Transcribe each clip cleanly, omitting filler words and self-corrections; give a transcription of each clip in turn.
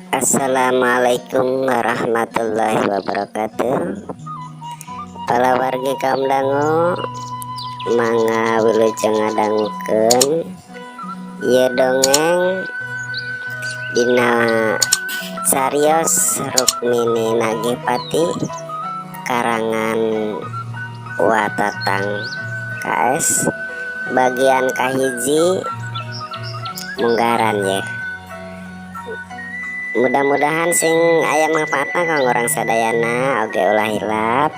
Assalamualaikum warahmatullahi wabarakatuh. Para wargi kaum dangu, mangga wilujeng ngadangukeun ieu dongeng dina carios Rukmini Nagih Pati karangan Wa Tatang KS bagian kahiji munggaran ya. Mudah-mudahan sing aya manfaatna kanggo urang sadayana. Oge ulah hilap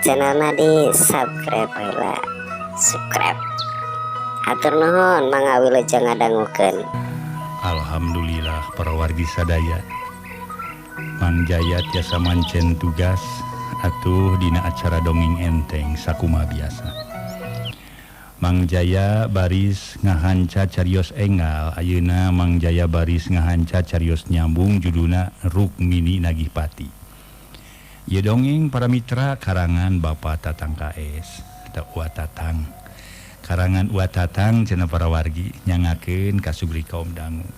channelna di subscribe heula, subscribe. Hatur nuhun, mangga wilujeng ngadangukeun. Alhamdulillah, para wargi sadaya, Mang Jaya tiasa mancen tugas atuh dina acara dongeng enteng. Sakuma biasa, Mang Jaya baris ngahanca carios engal. Ayeuna Mang Jaya baris ngahanca carios nyambung, judulna Rukmini Nagih Pati. Ieu dongeng, para mitra, karangan Bapak Tatang KS atau Wa Tatang, karangan Wa Tatang cenah, para wargi. Nyangakeun kasugri kaum dangu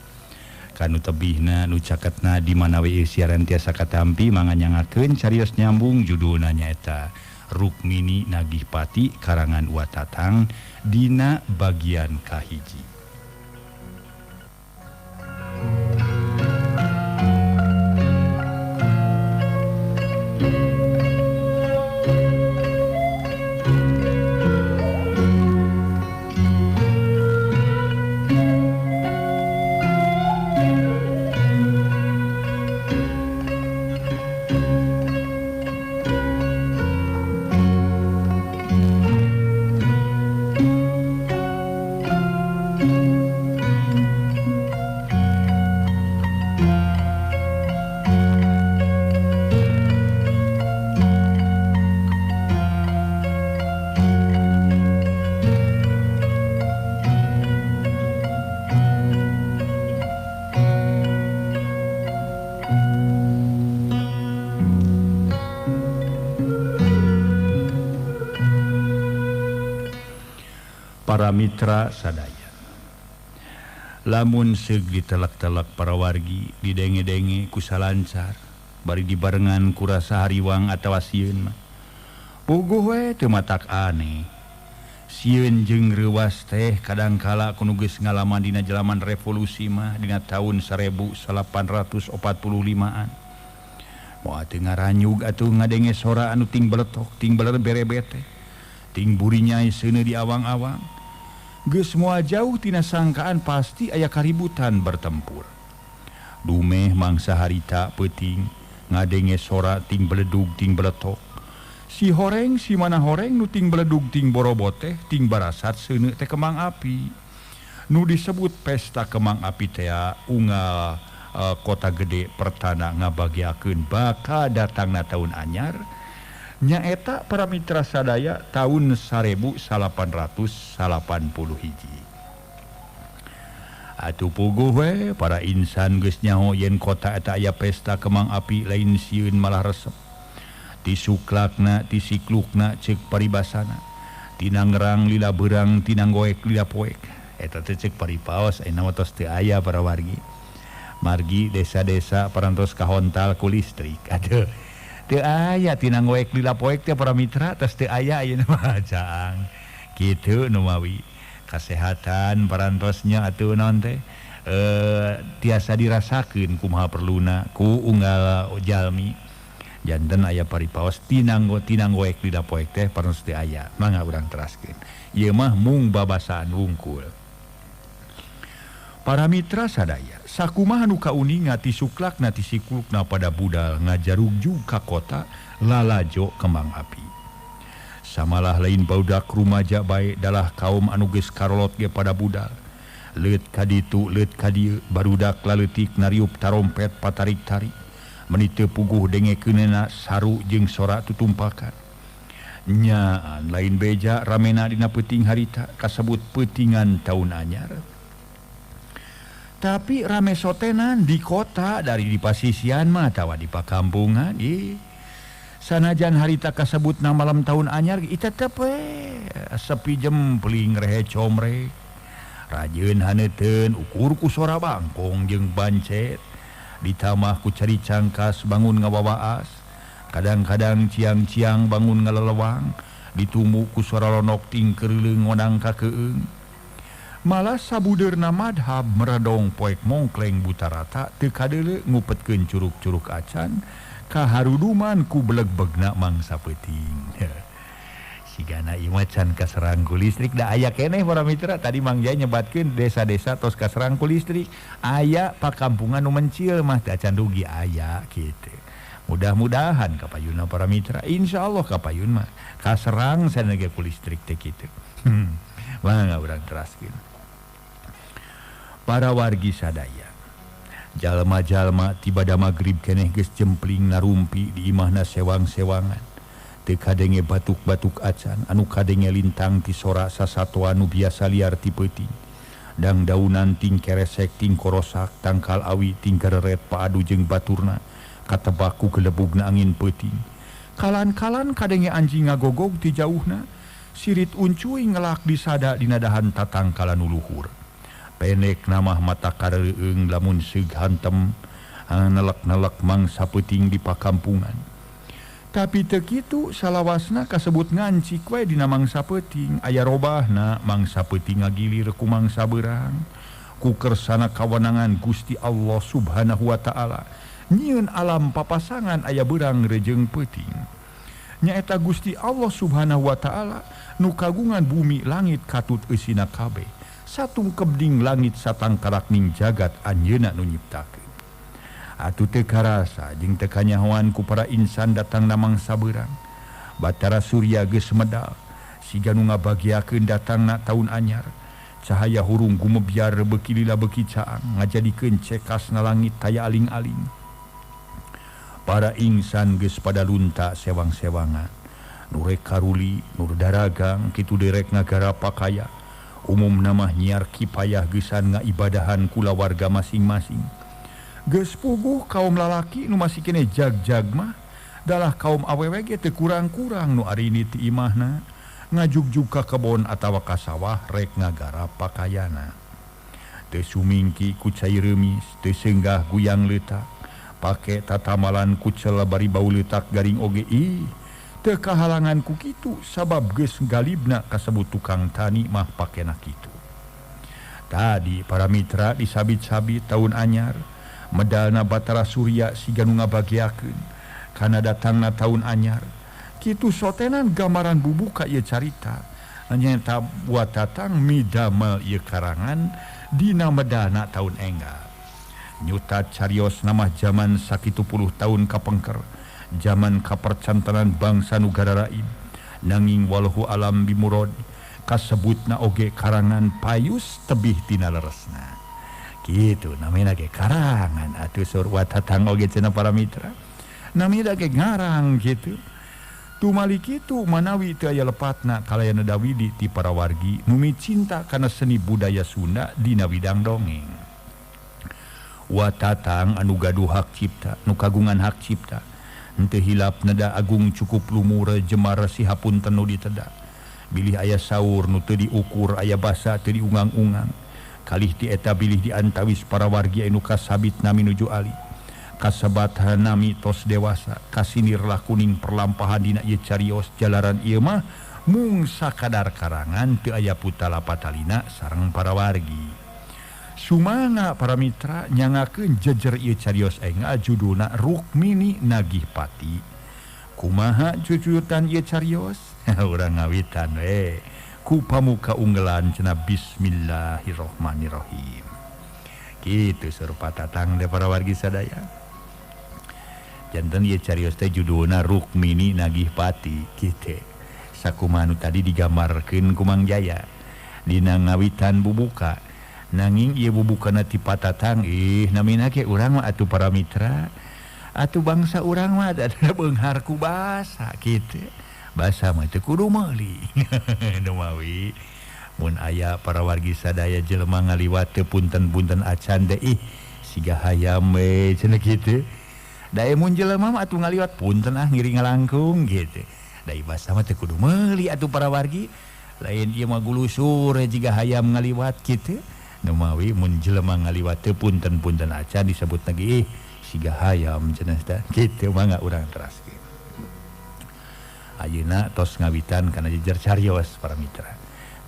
kanu tebihna, nu caketna, di mana we siaran tiasa katampi. Mangga nyangakeun carios nyambung, judulna nyaeta Rukmini Nagih Pati karangan Wa Tatang dina bagian kahiji. Para mitra sadaya, lamun seug ditelak-telak, para wargi, didenge-denge ku salancar bari dibarengan ku rasa hariwang atawa sieun mah, puguh we teu matak aneh. Sieun jeung reuwas teh kadangkala ku nu geus ngalaman dina jalaman revolusi mah dina tahun 1845-an. Moal teu ngaranyug atuh ngadenge sora anu ting beletok, ting beler berebet teh, ting burinyai seuneu di awang-awang. Geus moal jauh tina sangkaan, pasti aya kaributan bertempur. Dumeh mangsa harita peuting ngadenge sora ting beledug ting beletok. Si horeng si mana horeng nu ting beledug ting borobot teh ting barasat seuneu teh kembang api. Nu disebut pesta kembang api tea unggal kota gede pertana ngabagiakeun bakal datangna tahun anyar. Nyaeta, para mitra sadaya, tahun 1881. Atuh puguh we para insan geus nyaho yen kota eta aya pesta kembang api, lain sieun malah resep. Ti suklakna, ti siklukna, ceuk paribasana. Tina ngerang lila beurang, tina goek lila poek. Eta teh ceuk paripaos, ayeuna mah tos teu aya, para wargi. Margi desa-desa parantos kahontal ku listrik. Aduh. Teu aya tina ngoek lila poek teh, para mitra, tos teu aya ayeuna mah, caang. Kitu numawi kasehatan parantosnya atuh naon teh tiasa dirasakeun kumaha perluna ku unggal jalmi. Janten aya paripaos tina ngoek lila poek teh parantos teu aya. Mangga urang teraskeun. Ieu mah mung babasaan wungkul. Para mitra sadaya, sakumaha nu kauninga, ti suklakna ti siklukna pada budal ngajarugjug ka kota lalajo kembang api. Samalah lain barudak rumaja bae, dalah kaum anu geus karolot ge pada budal. Leut ka ditu, leut ka dieu, barudak laleutik nariup tarompet patarik-tarik. Meni teu puguh dengekeunana saru jeung sora tutumpakan. Nyaan lain beja ramena dina peuting harita kasebut peutingan taun anyar. Tapi rame sotenan di kota dari di pasisian mah tawa di pakampungan. Ih, sanajan harita kasebut na malam tahun anyar tetep we sepi jempling, rehe comrek, rajin haneuten ukur ku sora bangkong jeung bancet. Ditambah ku cari cangkas bangun ngawawaas. Kadang-kadang ciang-ciang bangun ngalelewang. Ditumu ku suara lonok tingkerleung ngonang ka keung. Malah sabudeurna madhab meredong poek mongkleng butarata teu kadeuleu ngupetkeun curug-curug acan kaharuduman ku belegbegna mangsa peuting. Sigana ieu mah can kaserang ku listrik da aya keneh para mitra. Tadi Mang Jaya nyebatkeun desa-desa tos kaserang ku listrik, aya pakampungan nu mencil mah teu acan dugi aya kitu. Mudah-mudahan kapayunna para mitra, insyaallah kapayun mah kaserang sana ge ku listrik teh kitu. Mangga urang teraskeun. Para wargi sadaya, jalma-jalma tibada magrib keneh geus jempling narumpi di imahna sewang-sewangan. Teu kadenge batuk-batuk acan, anu kadenge lintang ti sora sasatoa nu biasa liar ti peuting. Dang daunan ting keresek ting korosak, tangkal awi ting kereret paadu jeung baturna, katebak ku gelebugna angin peuting. Kalan-kalan kadenge anjing ngagogog ti jauhna, sirit uncuy ngelak disada dina dahan tatangkalan nu luhur. Pendek namah mata kareueung lamun seug hantem, nelek-nelek mangsa peuting di pakampungan. Tapi teu kitu salawasna kasebut ngancik we dina mangsa peuting, aya robahna mangsa peuting ngagilir ku mangsa beurang. Ku kersana kawenangan Gusti Allah Subhanahu wa taala, nyieun alam papasangan aya beurang rejeung peuting. Nyaeta Gusti Allah Subhanahu wa taala nu kagungan bumi langit katut eusina kabeh. Satungkebding langit satangkarakning jagat anjeunna nu nyiptakeun. Atuh teu karasa jeung teu kanyahoan ku para insan datang na mangsa beurang. Batara Surya geus medal, siga nu ngabagiakeun datangna taun anyar. Cahaya hurung gumebyar beuki lila beuki caang, ngajadikeun cekasna langit taya aling-aling. Para insan geus pada lunta sewang-sewangan. Nu rek karuli, nu daragang, kitu derek ngagara pakaya. Umumna mah nyiar kipayah geusan ngaibadahan kulawarga masing-masing. Geus puguh kaum lalaki nu masih keneh jag-jag mah, dalah kaum awewe ge teu kurang-kurang nu arini ti imahna, ngajugjug ka kebon atawa ka sawah rek ngagarap pakayana. Teu sumingki ku cai reumis, teu senggah guyang leutak, pake tatamalan ku cela bari bau leutak garing oge ih, teu kahalangan ku kitu sabab geus galibna kasebut tukang tani mah pakena kitu. Tadi para mitra disabit-sabit taun anyar, medalna Batara Surya siga nu ngabagiakeun kana datangna taun anyar. Kitu sotenan gambaran bubuka ieu carita. Nyaeta buat tatang midamel ieu karangan dina medalna taun enggal. Nyutat carios nama jaman sakitu puluh tahun kapengker, jaman kapercantanan bangsa nu gararaib. Nanging walahu alam bimurad kasebutna oge karangan payus tebih tina leresna. Gitu namina ge karangan atuh sur watatang oge cenah para mitra. Namina ge ngarang gitu. Tumali kitu manawi teu aya lepatna kalayana Dawidi ti para wargi nu micinta kana seni budaya Sunda dina widang dongeng. Watatang anu gaduh hak cipta, nu kagungan hak cipta. Henteu hilap neda agung cukup lumur jemar sihapunten nu diteda. Bilih aya saur nu teu diukur, aya basa teu diungang-ungang. Kalih ti eta bilih diantawis para wargi anu kasabit nami nuju ali. Kasebat nami tos dewasa, kasinirlah kuning perlampahan dina ieu carios jalaran ieu mah mung sakadar karangan teu aya putala patalina sareng para wargi. Sumangga para mitra nyangakeun jejer ieu carios enggal judulna Rukmini Nagih Pati. Kumaha cucutan ieu carios? Urang ngawitan we. Ku pamuka unggelan cenah bismillahirrahmanirrahim. Kitu sur patatang de para wargi sadaya. Janten ieu carios teh judulna Rukmini Nagih Pati kitu. Sakumaha nu tadi digambarkeun ku Mang Jaya dina ngawitan bubuka. Nanging ieu bubukana ti patatang ih namina ge urang mah atuh para mitra. Atuh bangsa urang mah ada beunghar ku basa kitu. Basa mah teu kudu meuli. Nu mawi mun aya para wargi sadaya jelema ngaliwat teu punten-punten acan teh ih siga hayam we cenah kitu. Da mun jelema mah atuh ngaliwat punten ah ngiring ngalangkung kitu. Da basa mah teu kudu meuli atuh para wargi. Lain ieu mah gulusur jiga hayam ngaliwat kitu. Nu mawi mun jelema ngaliwat teu punten-punten acan disebut lagi ih Siga hayam cenah teh kitu mangga urang teraskeun. Ayeuna tos ngawitan kana jejer carios para mitra.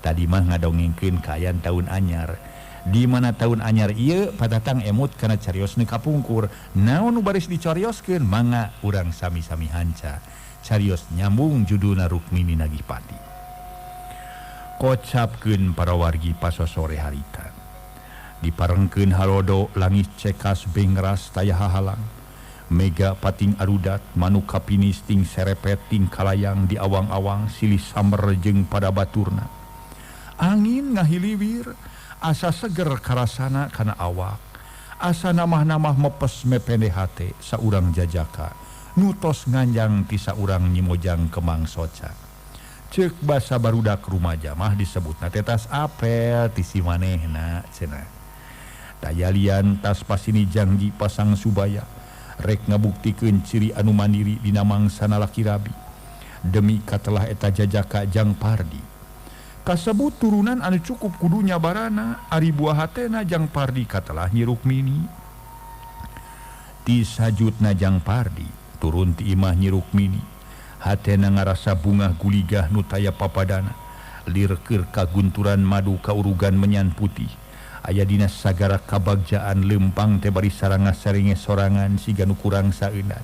Tadi mah ngadongengkeun kaayaan tahun anyar. Di mana tahun anyar ieu patatang emut kana carios nu kapungkur. Naon nu baris dicarioskeun mangga urang sami-sami hanca. Carios nyambung judulna Rukmini Nagih Pati. Kocapkeun para wargi pasosore harita. Diparengkeun halodo langit cekas bengras taya hahalang. Mega pating arudat manuk kapinis ting serepet ting kalayang di awang-awang silih samber jeung pada baturna. Angin ngahiliwir asa seger karasana kana awak. Asa namah-namah mepes mepende hate saurang jajaka. Nutos nganjang ti saurang nyimojang kemang soca. Ceuk basa barudak rumaja mah disebutna teh tas apel ti si manehna cenah. Dayalian tas pasini jangji pasang subaya rek ngabuktikeun ciri anu mandiri dina mangsana laki rabi demi katelah eta jajaka Jang Pardi kasebut turunan anu cukup kudu nyabarana ari buah hatena Jang Pardi katelah Nyi Rukmini. Ti sajutna Jang Pardi turun ti imah Nyi Rukmini hatena ngarasa bungah guligah nu taya papadana lirkeur kagunturan madu kaurugan menyan putih. Aya dina sagara kabagjaan lempang teh bari saranga saringe sorangan siga nu kurang saeunan.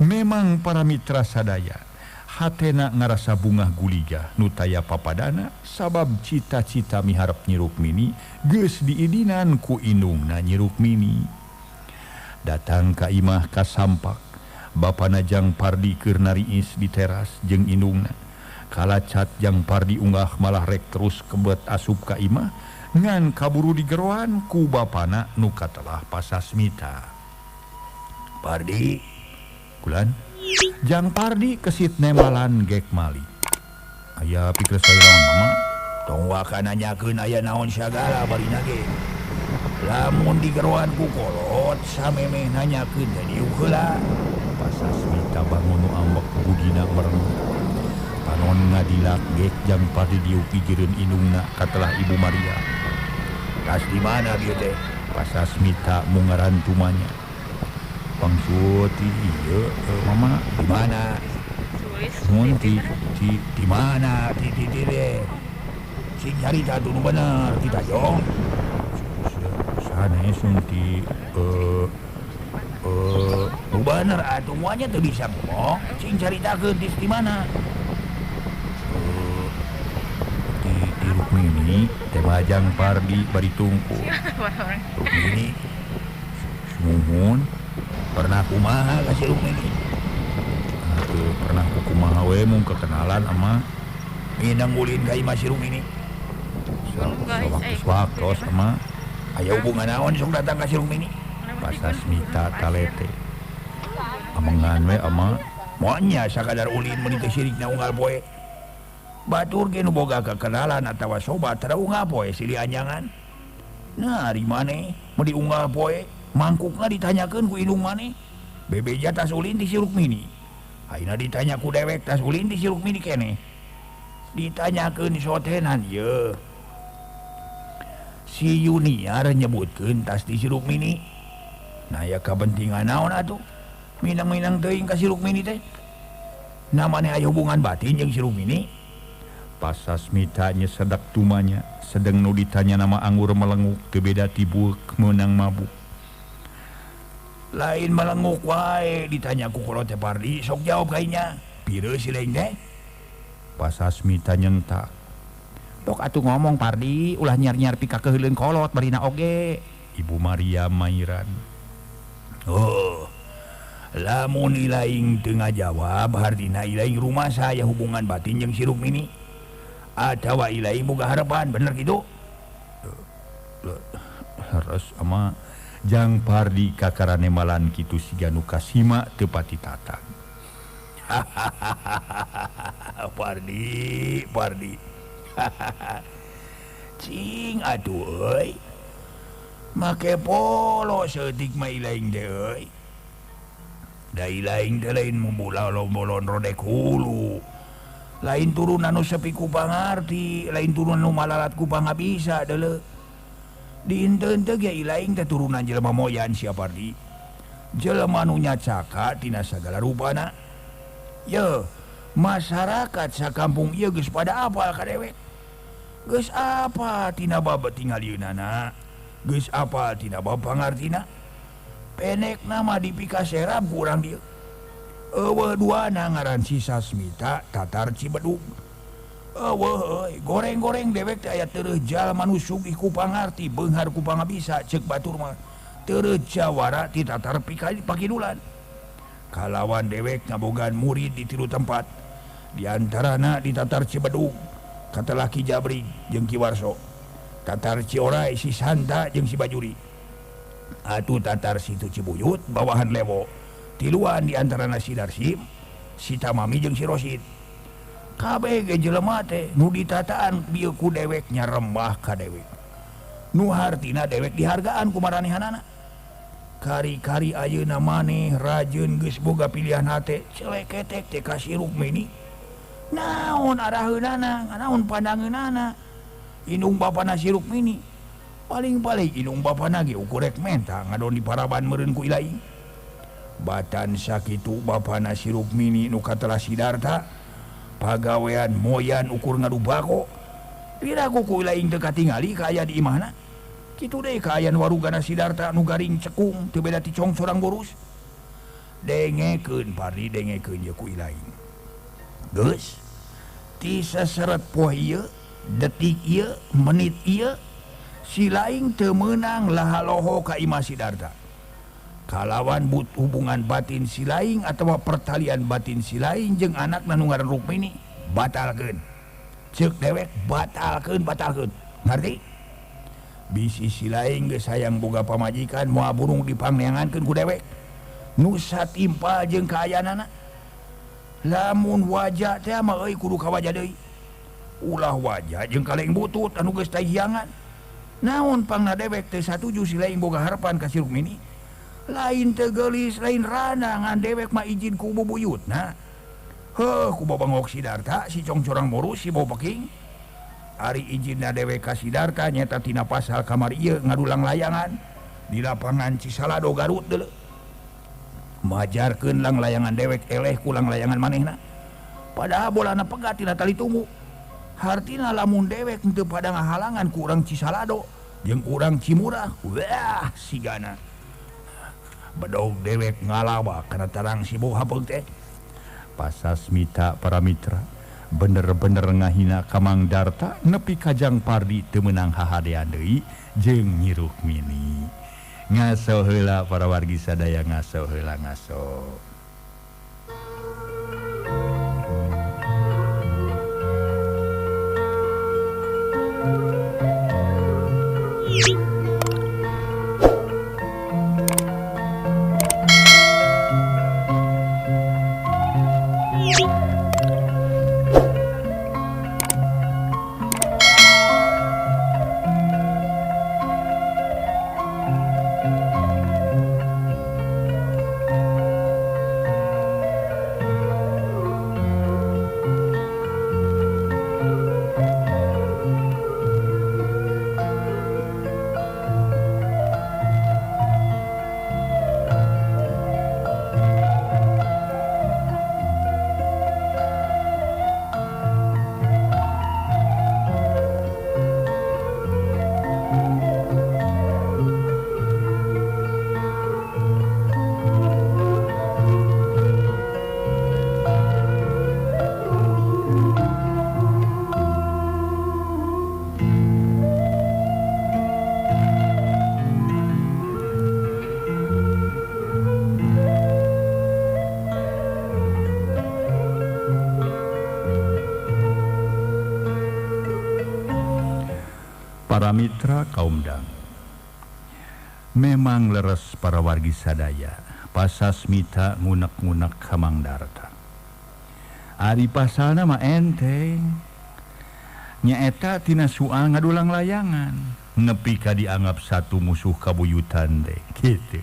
Memang para mitra sadaya hatena ngarasa bungah guligah nu taya papadana sabab cita-cita miharep Nyi Rukmini geus diidinan ku indungna Nyi Rukmini. Datang ka imah kasampak bapana Jang Pardi keur nariis di teras jeung indungna. Kalacat Jang Pardi unggah malah rek terus kebet asup ka imah ngan kaburu digeroan ku bapana nu katelah pasasmita. Pardi kulan Jang Pardi kesit nembalan gek mali. Aya pikir saya naon mama? Tong waka nanyakeun aya naon sagala barina ge. Lamun digeroan ku kolot samemeh nanyakeun teh diuk heula. Pasasmita bangun nu ambek budina mereng. Panon ngadilak gek Jang Pardi diuk pigireun indungna katelah Ibu Maria. Tas di mana bieu teh? Pasasmita mungaran tumanya. Pangsut ti ieu mama di mana? Mun ti di mana ti ti ti sing carita tuh nu bener kita jong. Sanes sun ti nu bener atuh moalnya teu bisa ngomong. Sing caritakeun di mana? Di Rukmini teh Jang Pardi bari tungku. Rukmini sumuhun pernah kumaha ka si Rukmini? Atuh pernah kumaha we mung kekenalan ama minang ulin ka imah si Rukmini. Sawaktos ama aya hubungan naon sok datang ka si Rukmini? Pasasmita talete. Amengan we ama moalnya sakadar ulin meuni teh sirikna unggal poe. Batur ge nu boga kekenalan atawa sobat tara unggal poe silih anjangan. Nah, ari maneh mun diunggal poe mangkukna ditanyakeun ku indung maneh. Bebeja tas ulin ti si Rukmini. Ayeuna ditanya ku dewek tas ulin ti si Rukmini keneh. Ditanyakeun sotenan ye. Si Yuniar nyebutkeun tas ti si Rukmini. Nah, ya kapentingan naon atuh? Minang-minang teuing ka si Rukmini teh. Nah, maneh aya hubungan batin jeung si Rukmini? Pasasmita nyesedak tumanya sedeng nu ditanya nama anggur melenguk teu beda ti bueuk meunang mabuk. Lain melenguk wae ditanya ku kolot teh Pardi sok jawab kainya. Pireus si lain teh? Pasasmita nyentak. Tok atuh ngomong Pardi ulah nyar-nyar pika keuheuleun kolot barina oge. Ibu Maria mairan. Oh. Lamun ilaing teu ngajawab hartina ilaing rumah saya hubungan batin jeung si Rukmini. Atawa ilaing boga harapan bener kitu? Leres ama Jang Pardi kakarane malan kitu siga nu kasima teu pati tatag. Pardi, Pardi. Cing atuh euy. Make polo seutik mah ilaing teh euy. Da ilaing teh lain mumula lombolon rodek hulu. Lain turunan nu sepi ku pangarti, lain turunan nu malalat ku pangabisa deuleu. Diinteun teh ge ilaing teh turunan jelema moyan sia Pardi. Jelema nu nyacaka tina sagala rupana. Ye, masyarakat sakampung ieu geus pada apal ka dewek. Geus apa tina bab tingalieunana, geus apa tina bab pangartina. Penek nama dipikaserap ku urang dieu. Eueuh duana ngaran si Sasmita Tatar Cibedug. Eueuh euy, goreng-goreng dewek teh aya tereuh jalma nu sugih ku pangarti, beunghar ku pangabisa ceuk batur mah. Tereuh jawara ti Tatar Pakidulan. Kalawan dewek ngabogaan murid di tilu tempat. Di antarana di Tatar Cibedug, kata Ki Jabri jeung Ki Warso. Tatar Ciorai si Santa jeung si Bajuri. Atuh Tatar Situ Cibuyut bawahan Lewo. Tiluan di antarana si Darsim, si Tamami jeung si Rosid. Kabeh ge jelema teh nu ditataan bieu ku dewek nyarembah ka dewek. Nu hartina dewek dihargaan ku maranehanana. Kari-kari ayeuna maneh rajeun geus boga pilihan hate, celeketek teh ka si Rukmini. Naon araheunana, naon pandangeunana. Indung bapana si Rukmini. Paling-paling indung bapana ge ukur rek menta ngadon di paraban meureun ku ilaing. Batan sakitu bapana si Rukmini nu katelah Sidarta pagawean moyan ukur ngadu bako. Piraku ku ilaing teu katingali ka aya di imahna. Kitu deui kaayaan warugana Sidarta nu garing cekung teu beda ti cong sorang borus. Dengekeun Pardi, dengekeun ye ku ilaing. Geus ti saseret poe ieu, detik ieu, menit ieu, si laing teu meunang lahaloho ka imah Sidarta. Kalawan but hubungan batin si laing atawa pertalian batin si laing jeung anakna nu ngaran Rukmini batalkeun. Ceuk dewek batalkeun, batalkeun. Ngarti? Bisi si laing geus hayang boga pamajikan moal burung dipangneangankeun ku dewek. Nu satimpal jeung kaayaanana. Lamun wajah teh mah euy kudu ka wajah deui. Ulah wajah jeung kaleng butut anu geus tahiangan. Naon pangna dewek teh satuju si laing boga harapan ka si Rukmini. Lain teu geulis, lain rana ngan dewek mah izin ku bubuyutna. Heuh, ku babangok Sidarta si congcorang borus si bau peking. Ari izinna dewek ka Sidarta nyata tina pasal kamar ieu ngadulang layangan di lapangan Cisalado Garut deuleu. Majarkeun lang layangan dewek eleh ku lang layangan manehna. Padahal bolana pegat tina tali tunggu. Hartina lamun dewek teu pada ngahalangan ku urang Cisalado jeung urang Cimurah, wah sigana. Bedog dewek ngalawa kana tarang si bau hapeung teh. Pasasmita para mitra bener-bener ngahina ka Mang Darta nepi ka Jang Pardi teu meunang hahadean deui jeung Nyi Rukmini. Ngaso heula para wargi sadaya, ngaso heula ngaso. Para mitra kaum dang, memang leres para wargi sadaya Pasasmita ngunek-ngunek ka Mang Darta. Ari pasalna mah enteng, nyaeta tina soal ngadulang layangan nepi ka dianggap satu musuh kabuyutan teh kitu.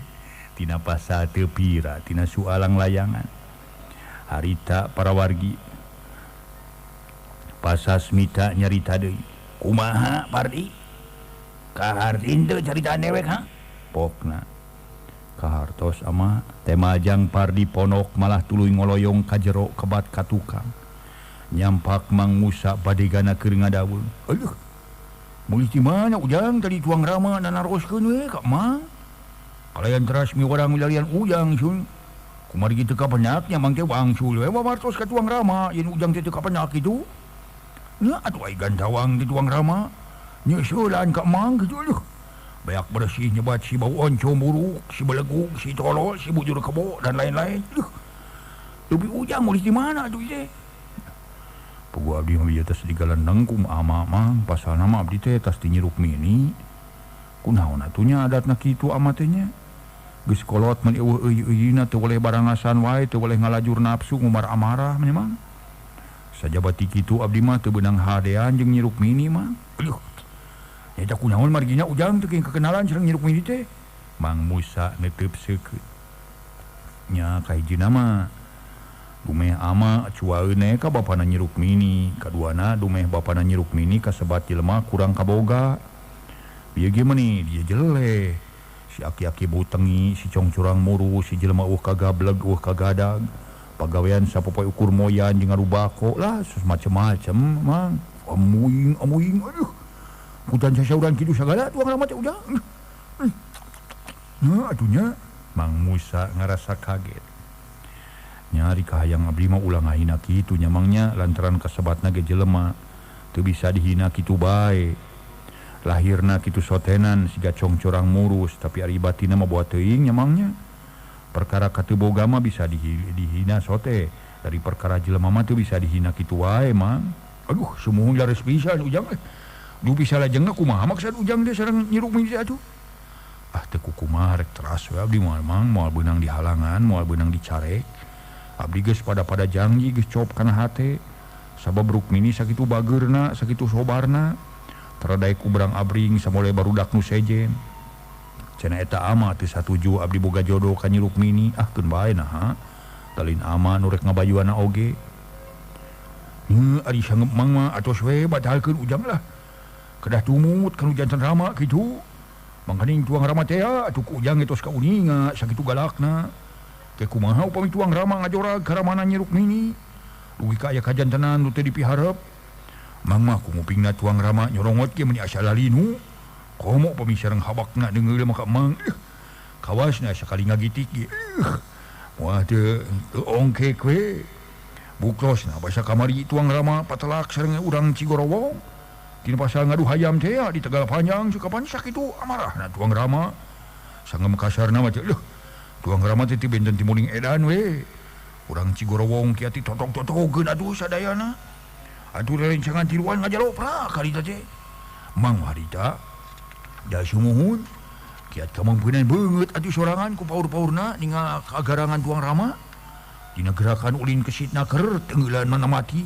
Tina pasal teu pira tina soal layangan. Harita para wargi Pasasmita nyarita deui. Kumaha Pardi? Kahartin teu caritaan dewek ha? Pokna. Kahartos ama tema Jang Pardi ponok malah tuluy ngoloyong ka jero kebat ka tukang. Nyampak Mang Musa badegana keur ngadaweung. Aduh. Meuli di mana Ujang tadi tuang Rama nanaroskeun we ka Mang. Kalayan teras miwarang milarian Ujang sun. Kumargi teu kapenyaknya Mang teh wangsul we wawartos ka tuang Rama yen Ujang teh teu kapenyak kitu. Nya atuh ai gantawang di tuang Rama. Nyeusulan ka Mang kitu aduh. Bayak bersih nyebat si bau oncom buruk, si belegug, si tolol, si bujur kebo dan lain-lain. Duh. Lebih Ujang mulih di mana atuh teh? Pugu abdi mah bieu tas digalendeng ku ama Mang, pasalna mah abdi teh tas di Nyi Rukmini. Kunaon atuh nya adatna kitu ama teh nya? Geus kolot mun eueuh euy-euyna teu boleh barangasan wae, teu boleh ngalajur nafsu ngumar amarah mah Mang. Sajabati kitu abdi mah teu beunang hadean jeung Nyi Rukmini mah. Aduh. Eta kunaon margina Ujang teu kekenalan sareng Nyi Rukmini teh? Mang Musa neuteub seukeut. Nya kahijina mah dumeh ama cuaeun ka bapana Nyi Rukmini, kaduana dumeh bapana Nyi Rukmini kasebat jelema kurang kaboga. Bieu ge meuni dia jeleh. Si aki-aki butengi, si congcurang muru, si jelema eueuh kagableg, eueuh kagadag. Pagawean sapopoe ukur moyan jeung ngarubako lah macem-macem Mang. Amuing amuing aduh. Hutan sasauran kitu sagala tuang Rama teh Ujang. Nah atunya Mang Musa ngarasa kaget. Nyari kahayang abdi mah ulah ngahina kitu nya Mangnya lantaran kasebatna ge jelema teu bisa dihina kitu bae. Lahirna kitu sotenan siga congcorang murus tapi ari batinna mah boa teuing nya Mangnya. Perkara kateu boga mah bisa dihina sote, dari perkara jelema mah teu bisa dihina kitu wae Mang. Aduh sumuhun laris pisan Ujang. Du bisa lajengna kumaha maksad Ujang teh sareng Nyi Rukmini teh atuh. Ah teu kukumaha rek teras we abdi moal Mang, moal beunang dihalangan, moal beunang dicarek. Abdi geus pada-pada janji geus cop kana hate. Sabab Rukmini sakitu bageurna, sakitu sobarna. Teradaek ubrang-abring samole barudak nu sejen. Cenah eta ama teu satuju abdi boga jodoh ka Nyi Rukmini. Ah keun bae naha. Talin ama nu rek ngabayuana oge. Heuh ari sanggep Mang mah atos we batalkeun Ujang lah. Kedah tumut kanu jantan Rama kitu. Mangkaning tuang Rama teh atuh ku Ujang tos kauninga sakitu galakna. Ke kumaha upami tuang Rama ngajorag ka ramana Nyi Rukmini. Dugi ka aya kajantenan nu teu dipiharep. Mang mah ku ngupingna tuang Rama nyorongot ge meuni asa lalinu. Komo upami sareng habakna deungeul mah ka Mang. Kawasna sakali ngagitik ge. Moal teu ongkek we. Buktosna basa kamari tuang Rama patelak sareng urang Cigorowong. Dina pasal ngadu hayam teh di Tegal Panjang sukapan sakitu amarahna tuang Rama. Sangem kasarna mah teh leuh. Tuang Rama teh benten timuning edan we. Urang Cigorowong kieu teh totok-totokeun atuh sadayana. Atuh rerencangan tiluan ngajalopra karita teh. Mang harita da sumuhun kiat kamampunan beungeut atuh sorangan ku paur-paurna ningal kagarangan tuang Rama. Dina gerakan ulin kesitna keur tenggelan mana mati.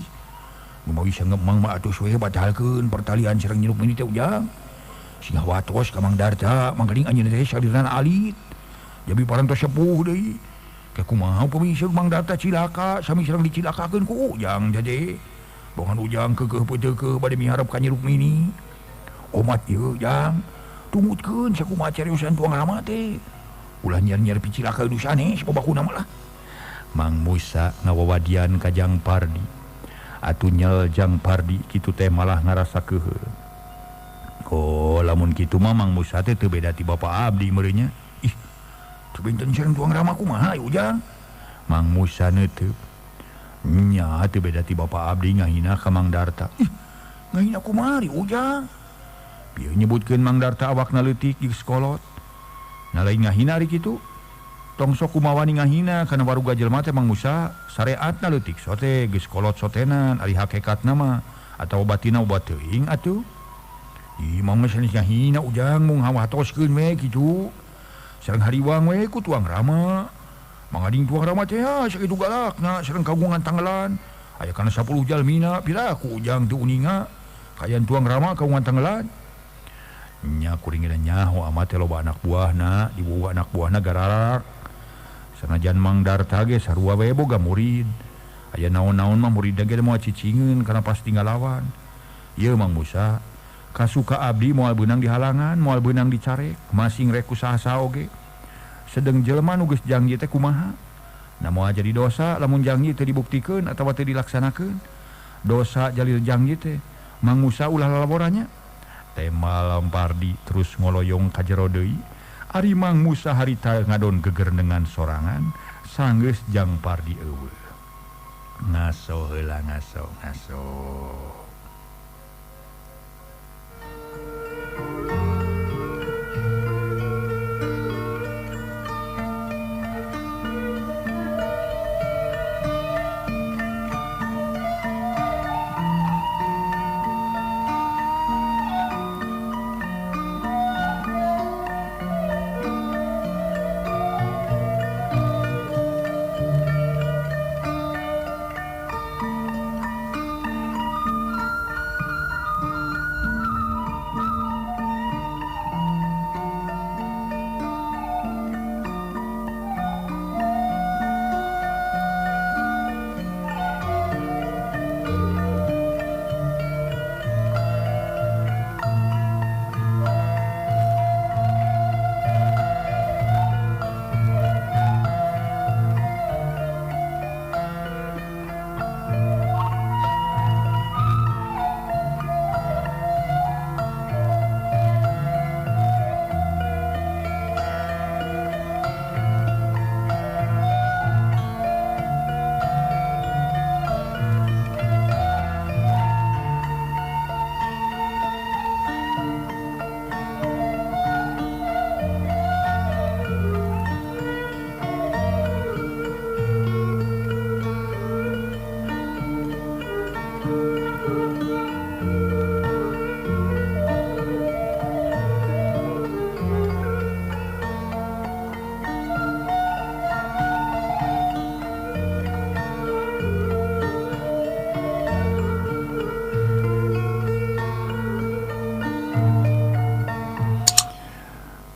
Numawi sanggep Mang mah atuh we batalkeun pertalian sareng Nyi Rukmini teh Ujang. Singah watos ka Mang Darta, mangkaning anjeunna teh salirana alit. Jadi parantos sepuh deui. Ke kumaha upami seug Mang Darta cilaka, sami sareng dicilakakeun ku Ujang teh. Bongan Ujang keukeuh peuteukeuh bade miharep ka Nyi Rukmini. Omat ieu Jang, tumutkeun sakumaha cariusan tuang Rama teh. Ulah nyiar-nyiar picilaka nu sanes babakuna mah lah. Mang Musa ngawawadian ka Jang Pardi. Atuh nyel Jang Pardi kitu teh malah ngarasa keuheul. Oh, lamun kitu mah Mang Musa teh teu beda ti bapa abdi meureun nya. Ih, teu benten sareng tuang Rama kumaha Ujang? Mang Musa neuteub. Nya teu beda ti bapa abdi ngahina ka Mang Darta. Ih, ngahina kumaha Ujang? Bieu nyebutkeun Mang Darta awakna leutik geus kolot. Nah lain ngahina ari kitu. Tong sok kumawani ngahina kana waruga jelema teh Mang Musa sareatna leutik sote geus kolot sotenan ari hakikatna mah atawa batina obat teuing atuh. Ih Mang mah sanes ngahina Ujang mung hawatoskeun we kitu. Sareng hariwang we ku tuang Rama. Mangading tuang Rama teh sakitu galakna sareng kagungan tanggelan. Aya kana 10 jalmina pira ku Ujang teu uninga kayan tuang Rama kagungan tanggelan. Nya kuring geus nyaho amat teh loba anak buahna, dibuka anak buahna gararak. Sanajan Mang Darta ge sarua we boga murid. Aya naon-naon mah muridna ge moal cicingeun kana pasti ngalawan. Ieu Mang Musa kasuka abdi moal beunang dihalangan, moal beunang dicarek, masing rek ku saha-saha oge. Sedeng jelema nu geus janji teh kumaha? Na moal jadi dosa lamun janji teu dibuktikeun atawa teu dilaksanakeun. Dosa jalil janji teh. Mang Musa ulah lalaboranya. Tema Pardi terus ngoloyong ka jero deui. Ari Mang Musa harita ngadon gegerendengan sorangan sanggeus Jang Pardi eueuh. Ngaso heula ngaso ngaso.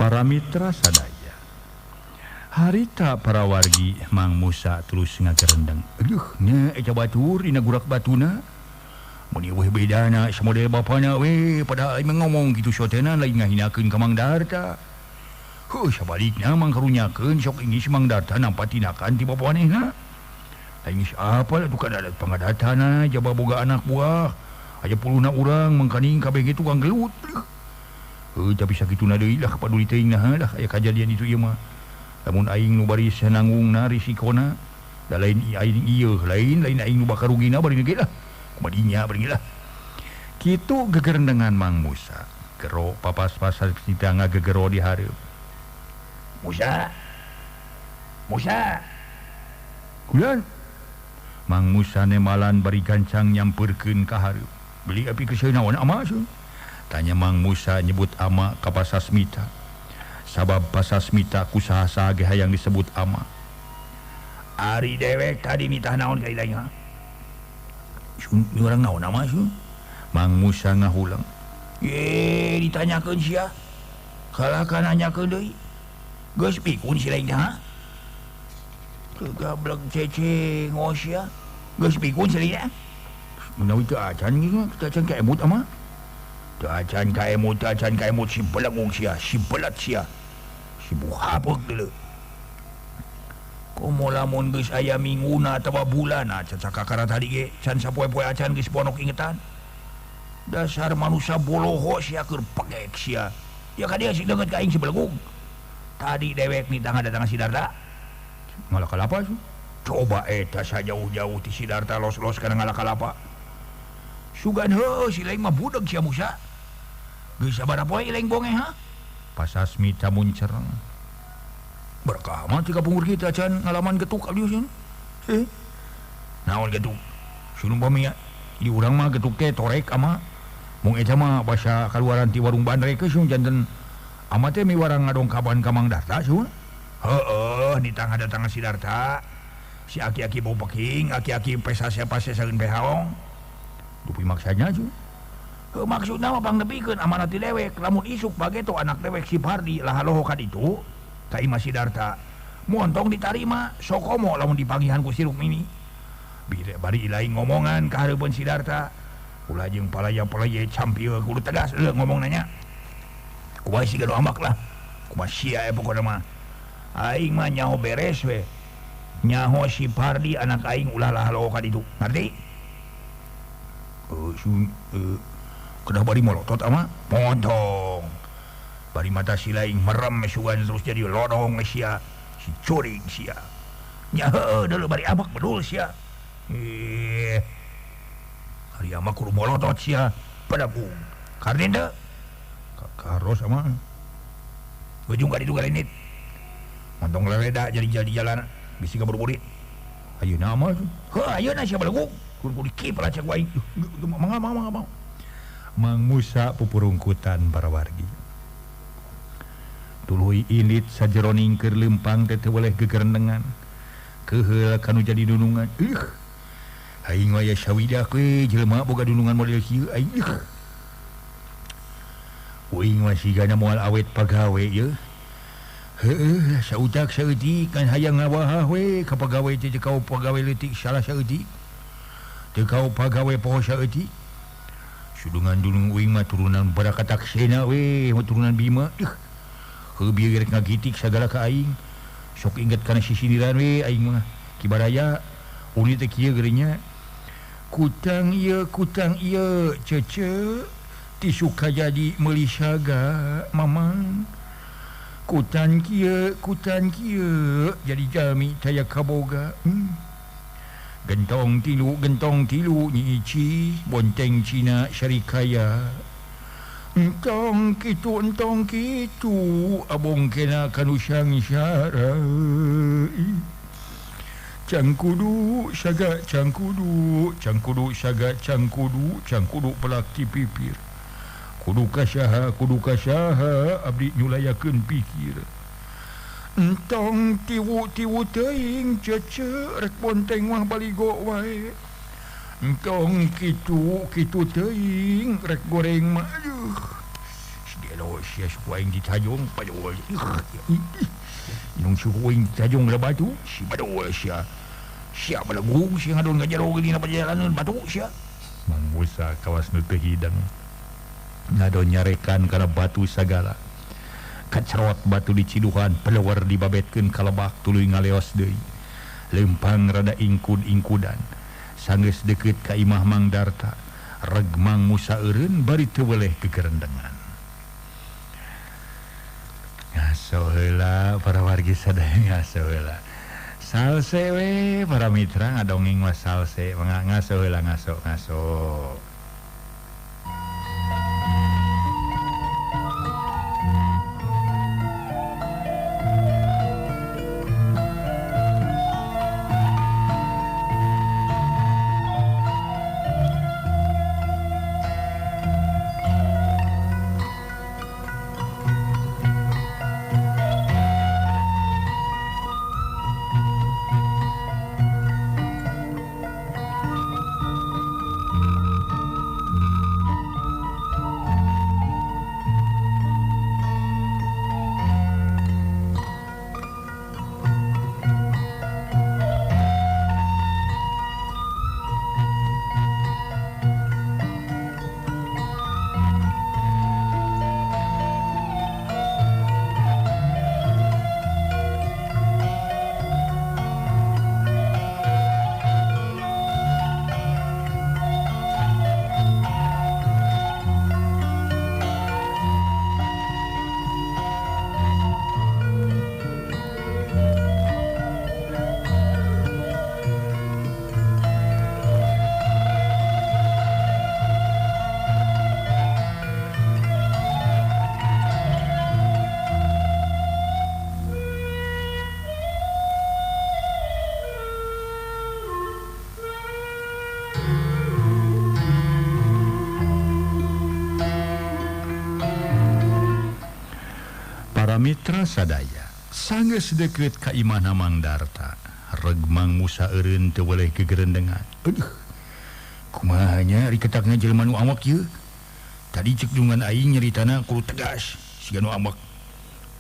Para mitra sadaya, harita para wargi Mang Musa terus ngagerendeng. Aduh nya eta batur dina gurak batuna. Mun ieu bedana samodel bapana we pada aing ngomong kitu sotena lain ngahinakeun ka Mang Darta. Heuh sabalikna mang karunyakeun sok ingis Mang Darta nampa tinakan ti bapa manehna. Lain geus apal atuh kada pangadatana jaba boga anak buah. Aya puluhna urang mangkaning kabeh ge tukang gelut. Tapi sakituna deui lah paduli teuing nah lah aya kajadian itu ieu mah. Lamun aing nu baris nanggungna risikona da lain aing ieu lain lain aing nu bakal rugina bari ge lah. Kumaha dinya bari lah. Kitu gegerendengan Mang Musa. Gero papas-pasar kita ngagegero di hareup. Musa. Musa. Kulan. Mang Musa nemalan bari gancang nyampeurkeun ka hareup. Beli api keuseuh naon ama seuh? Tanya Mang Musa nyebut ama ka Pasasmita. Sabab Pasasmita kusaha-saha ge hayang disebut ama. Ari dewek tadi nitah naon ka ilaing ha? Sun urang naon ama sun? Mang Musa ngahulang. Ye ditanyakeun sia. Kalahkan nanyakeun deui. Geus pikun si laing ha? Kegablek ceceng sia. Geus pikun si laing. Menawi teu acan ge teu acan ka emut ama. Acan kaemut, acan kaemut si belengung sia, si belat sia. Si buhapek deuleu. Komo lamun geus aya minguna atawa bulana cacakakara tadi ge can sapoe-poe acan geus ponok ingetan. Dasar manusia boloho sia keur pegek sia. Ya ka dia si deungeut ka aing si belegung. Tadi dewek nitah ngadatang si Darta. Ngalakalapa sih? Coba eta sajauh-jauh ti si Darta los-los kana ngalakalapa. Sugan heuh si laing mah budeg sia Musa. Geus sabaraha poe laing bonge ha? Pasasmita muncereng. Berkah mah ti kapungkur kita can ngalaman getuk abdi sieun. Heh. Naon getuk? Sun umpami di urang mah getuk teh torek ama. Mung eta mah basa kaluaran ti warung bandrek sun janten ama teh miwarang ngadongkapan ka Mang Darta sun. Heueuh nitah ngadatang si Darta. Si aki-aki bau peking, aki-aki pesa-pesa saeun behaong. Dupi maksanya sun. Maksudna mah pangnepikeun amanat ti dewek lamun isuk bageto anak dewek si Pardi lah loho ka ditu ka imah si Darta montong ditarima sokomo lamun dipagihan ku si Rukmini bari ilaing ngomongan ka hareupeun si Darta ulah jeung palaya-palaya campieu kudu tegas leuh ngomong nanya kumaha siga nu ambak lah kumaha sia pokona mah Aing mah nyaho beres we. Nyaho si Pardi anak aing ulah lahalo ka ditu. Ngerti? Kedah bari molotot ama montong. Bari mata sila aing merem sugan terus jadi lodong sia. Si curing sia. Nya heueuh deuleu bari amak bedul sia. Ari amak kudu molotot sia pada bung. Kardi teu? Karos ama. Ujung ka ditu galenit. Montong leleda jadi jalan bisi kaburu-buru. Ayeuna mah heuh ayeuna sia baleguk. Kudu dikip lah cek wae. Mangga. Mang Musa pupurungkutan para wargi. Tuluy indit sajeroning keur leumpang teh teu weleh gegerendengan. Keuheul kanu jadi dunungan. Aing waya sawidak we jelema boga dunungan model kieu aing. Uing mah sigana moal awet pagawe ye. Heueuh sautak saeutik kan hayang ngawahah we ka pagawe teh kau pagawe leutik salah saeutik. Teu kau pagawe poho saeutik. Sudungan dunung uing mah turunan Barakataksena we, turunan Bima. Heuh bieu rek ngagitik sagala ka aing. Sok inget kana sisindiran we aing mah. Ki Baraya uni teh kieu geuring. Kutang ieu cece tisuka jadi meuli saga mamang. Kutan kieu jadi jalmi taya kaboga. Gentong tilu Nyi Ici bonteng Cina Syarikaya. Entong kitu abong kena kanu sangsara. Cangkudu saga cangkudu, cangkudu saga cangkudu, cangkudu pelak ti pipir. Kudu kasaha abdi nyulayakeun pikir. Entong tiwu teuing cece rek bonteng mah baligo wae. Entong kitu teuing rek goreng mah aduh. Sidelo sia suku aing ditajong padol. Nung suku aing ditajong la batu si badol sia. Sia balagung sia ngadon ngajaro dina pajalanan batu sia. Mang Musa kawas nu teu hidang. Ngadon nyarekan kana batu sagala. Kacerot batu diciduhan, pelewar dibabetkeun ka lebak tuluy ngaleos deui. Lempang rada ingkud-ingkudan. Sanggeus deukeut ka imah Mang Darta. Reg Mang Musa eureun bari teu weleh gegerendengan. Ngaso heula para wargi sadaya ngaso heula. Salse we para mitra ngadongeng mah salse, ngaso heula ngaso. Mitra sadaya sanggeus deukeut ka imahna Mang Darta. Reg Mang Musa eureun teu weleh gegerendengan. Aduh, kumaha nya ari ketakna jelema nu awak ieu? Tadi cek dungan aing nyaritana kudu tegas siga nu awak.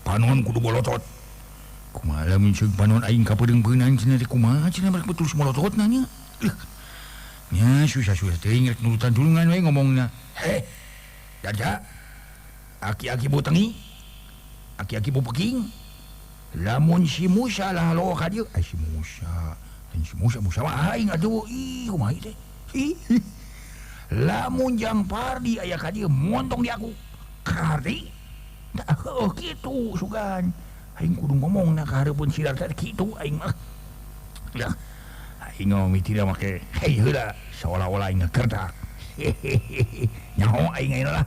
Panon kudu bolotot. Kumaha lamun ceuk panon aing kapedeung-peunang cenah teh kumaha cenah rek terus molototna nya. Nya susah-susah teuing rek nurutan tulungan we ngomongna. Heh. Darta. Aki-aki botengi. Aki-aki bopeking. Lamun si Musa lah lo ka dieu. Ai si Musa. Dan si Musa Musa mah aing atuh. Ih kumaha teh? Lamun Jang Pardi aya ka dieu montong di aku. Kardi? Tah heuh kitu sugan. Aing kudu ngomong na ka hareupeun si Darta kitu aing mah. Lah aing ngomong tidak make hei heula seolah-olah aing ngakertak. Nyaho aing ayeuna lah.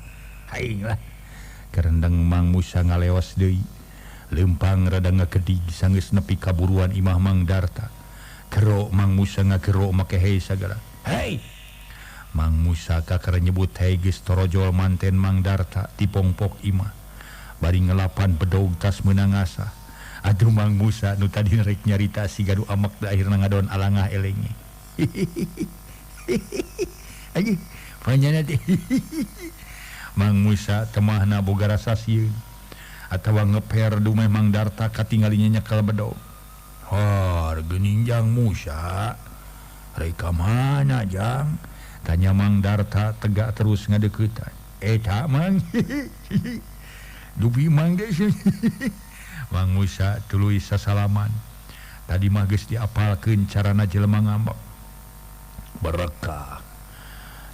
Aing lah. Karendeng Mang Musa ngaleos deui. Lempang rada ngakedig sanggeus nepi kaburuan imah Mang Darta. Kero Mang Musa ngakero make hei sagala. Hei! Mang Musa kakara nyebut hei geus torojol manten Mang Darta tipongpok imah. Bari ngelapan bedog tas meunang ngasah. Aduh Mang Musa nu tadi rek nyarita siga nu amek da akhirna ngadon alangah elenge. Aji, panjana teh. Mang Musa temahna boga rasa sieun atawa ngeper dumeh Mang Darta katinggalinya nyekel bedog. Har geuning Jang Musa. Rek ka mana Jang? Tanya Mang Darta tegak terus ngadeuketan. Eta Mang. Dupi Mang geus. Mang Musa tuluy sasalaman. Tadi mah geus diapalkeun carana jelema ngambek. Berkah.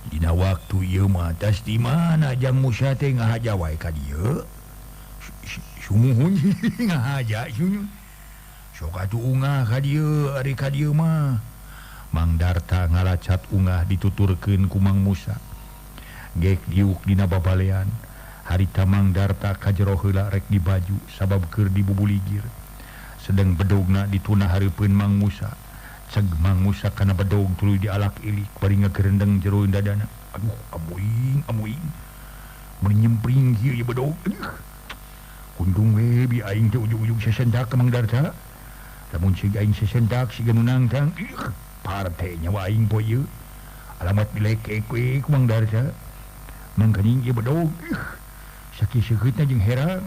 Dina waktu ieu mah tas di mana Jang Musa teh ngahaja wae ka dieu? Sumuhun ngahaja sumuhun. Sok atuh ungah ka dieu ari ka dieu mah. Mang Darta ngalacat ungah dituturkeun ku Mang Musa. Gek diuk dina babalean. Harita Mang Darta ka jero heula rek dibaju sabab keur dibubuligir. Sedeng bedogna dituna hareupeun Mang Musa. Ceg Mang Musa kana bedog tuluy dialak ilik bari ngagerendeng jero dadana. Aduh, amuing, amuing. Mun nyempring kieu ieu bedog. Aduh. Untung we bi aing teh ujug-ujug sesendak ka Mang Darta. Lamun sig aing sesendak siga nu nangtang. Ih, parte nyawa aing poe ieu. Alamat dilekek we ku Mang Darta. Mangkaning ieu bedog. Ih, sakieu-sakeutna jeung herang.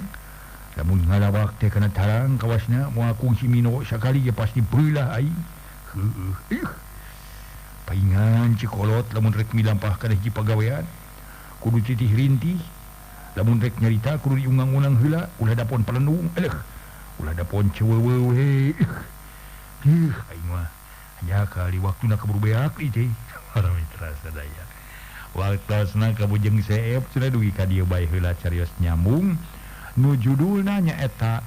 Lamun ngalawak teh kana tarang kawasna moal kungsi mino sakali ge pasti beulah aing. Heueuh, ih. Paingan cikolot lamun rek milampah kana hiji pagawean kudu titih rintih. Lamun rek nyarita kudu diungang-ungang heula, ulah dapon palendung, eleuh. Ulah dapon ceuwewe we. Ih, aing mah nya kali waktuna keburu beak ieu teh. Para mitra sadaya. Waktosna ka Bujeng Seep cenah dugi ka dieu bae heula carios nyambung nu judulna nyaeta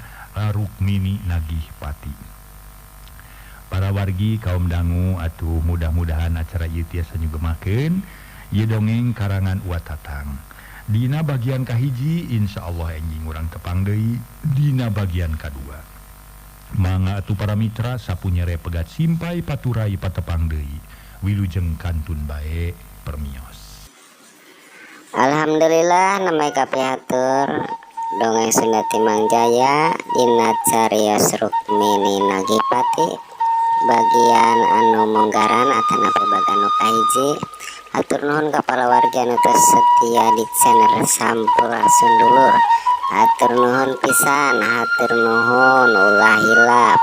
Rukmini Nagih Pati. Para wargi kaum dangu atuh mudah-mudahan acara ieu tiasa nyugemakeun ieu dongeng karangan Uwa Tatang. Dina bagian kahiji insyaallah enjing urang tepang deui dina bagian kadua. Mangga atuh para mitra sapunyere pegat simpai paturai patepang deui. Wilujeng kantun bae permios. Alhamdulillah namai kapihatur dongeng Sunda ti Mang Jaya dina carios Rukmini Nagih Pati bagian anu monggaran atanapi bagian nu kahiji. Hatur nuhun ka para warga anu tos setia di channel Sampurasun dulur. Hatur nuhun pisan, hatur nuhun ulah hilap.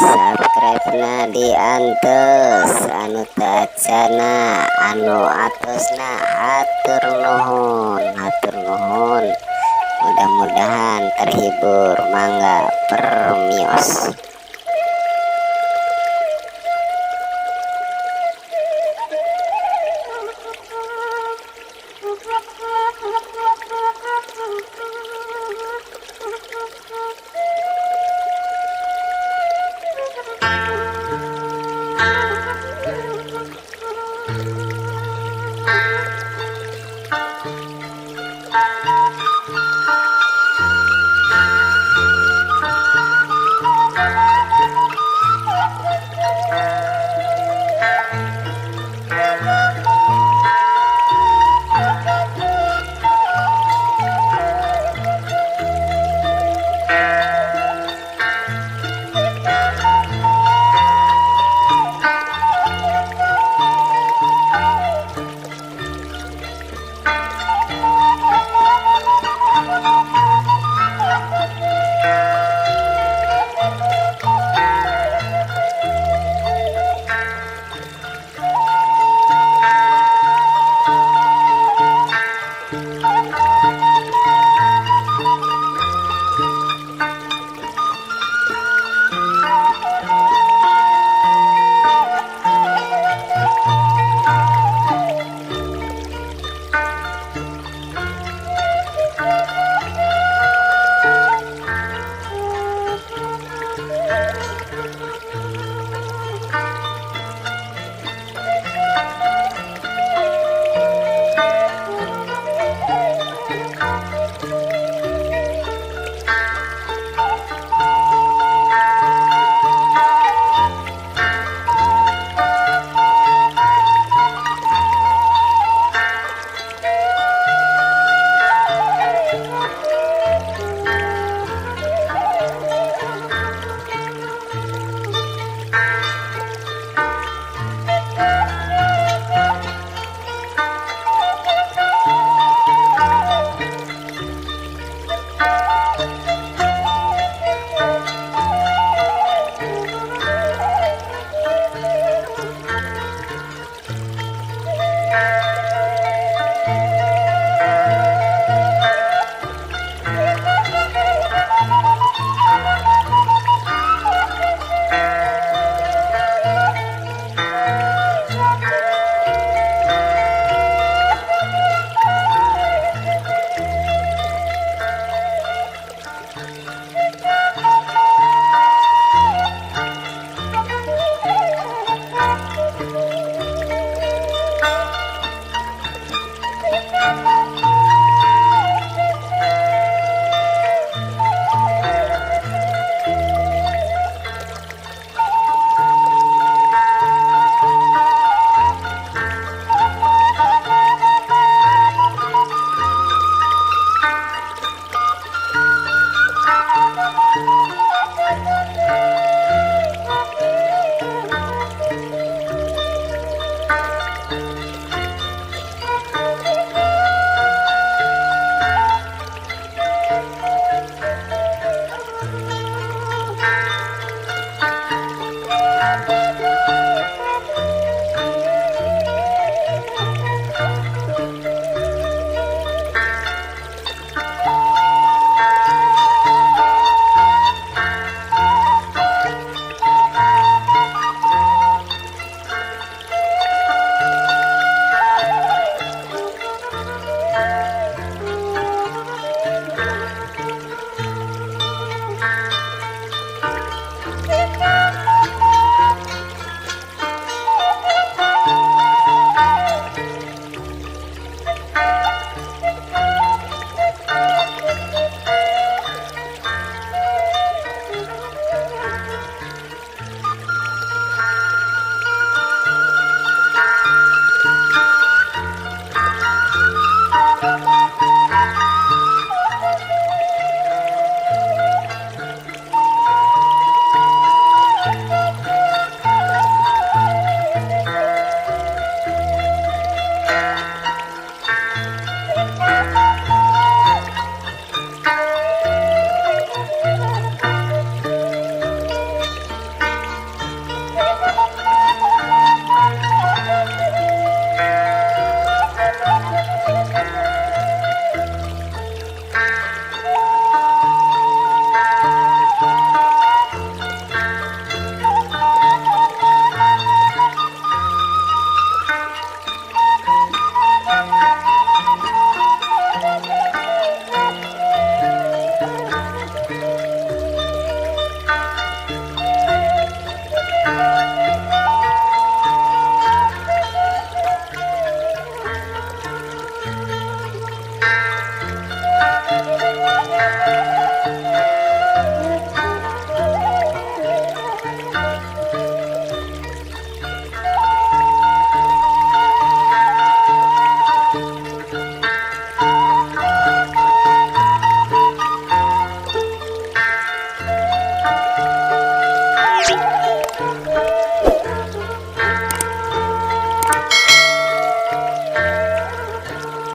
Subscribe-na diantos anu teu acana anu atosna hatur nuhun, hatur nuhun. Mudah-mudahan terhibur, mangga permios. Thank you.